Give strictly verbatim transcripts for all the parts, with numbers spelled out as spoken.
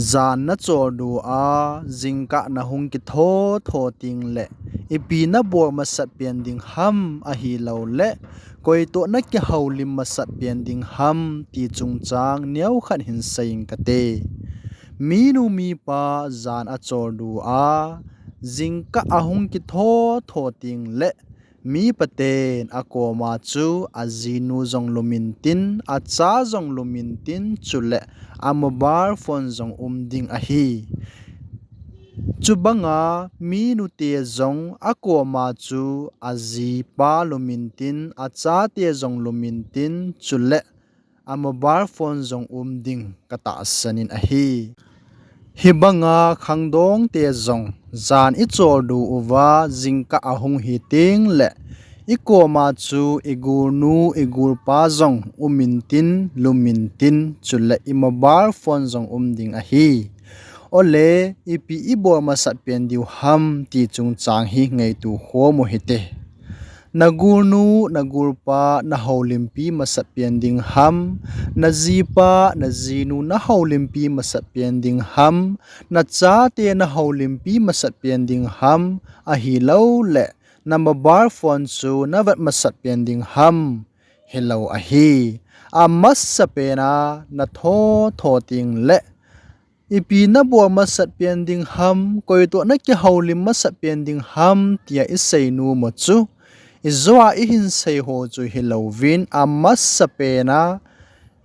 Jan nachol du a, jingkah nahung kitho tho teng le, ipi nabol masat pen ding ham ahilou le, koitoh nakihoulim masat pen ding ham ti chungchang neokhat hin seiyin kate. Minu mipa jan achol du a, jingkah ahung kitho tho teng le, mipa ten akoma chu ajinu jong lumin tin, acha jong lumin tin, chule a mobile phone jong um ding ahi. Chubanga minu te jong akoma chu ajipa lumin tin, achate jong lumin tin, chule a mobile phone jong um ding katahsan in ahi. Hibanga khangdong te jong jan ichol du uva jingkah ahung hi teng le, ikoma chu igulnu igulpa jong umin tin, lumin tin, chule i mobile phone jong um ding ahi. Ole, ipi ibol masat pen diu ham ti chungchang hi ngaito khom u hite. Nagulnu, nagulpa, nahoulimpi masat pen ding ham, najipa, najinu, nahoulimpi masat pen ding ham, nachate, nahoulimpi masat pen ding ham, ahilou le, na mobile phone chu navet masat pen ding ham, hilou ahi. Amasa pena natho tho teng le, ipi nabol masat pen ding ham, koitoh nakihoulim masat pen ding ham, tia isei nom u chu, ijo a ihin sei ho chu hilouvin, amasa pena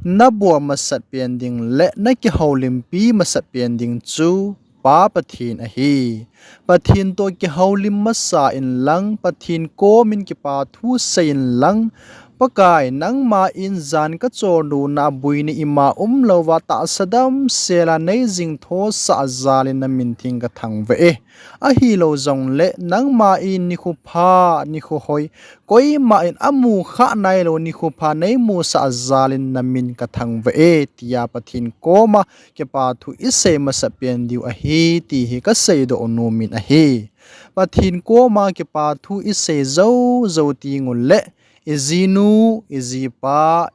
nabol masat pen ding le nakihoulimpi masat pen ding chu Pa Pathen ahi. Pathen toh kihoulim masa inlang, Pathen komin kipa thu sei inlang, Pakai, nangma in jan kachol duna buina ima umlouva tahsa damsela neijing thosah jalin namin theng kathangvah e. Ahilou jongle, nangma in nikho pha, nikho hoi, koima in amu kha nailou nikho pha neimusah jalin namin kathangvah e, tia Pathen koma kipa thu isei masat pen diu ahi, ti hi kaseidoh nomin ahi. Pathen koma kipa thu isei jou jou teng ule, ijinu, ijipa,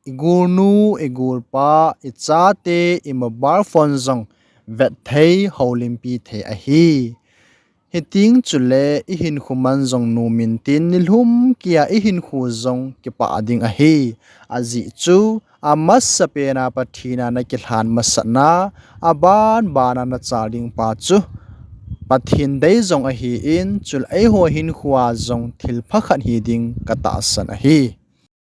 igulnu, igulpa, ichate, i mobile phone jong vet thei, houlimpi thei ahi. Hiteng chule ihinkho man jong nomin tin, nilhum keiya ihinkho jong kipah ding ahi. Ajeh chu, amasa pena Pathen a nakilhan masatna, aban bana nachal ding pa chu Pathen dei jong ahin, chule eiho hinkhoa jong thilpha khat hi ding katahsan ahi.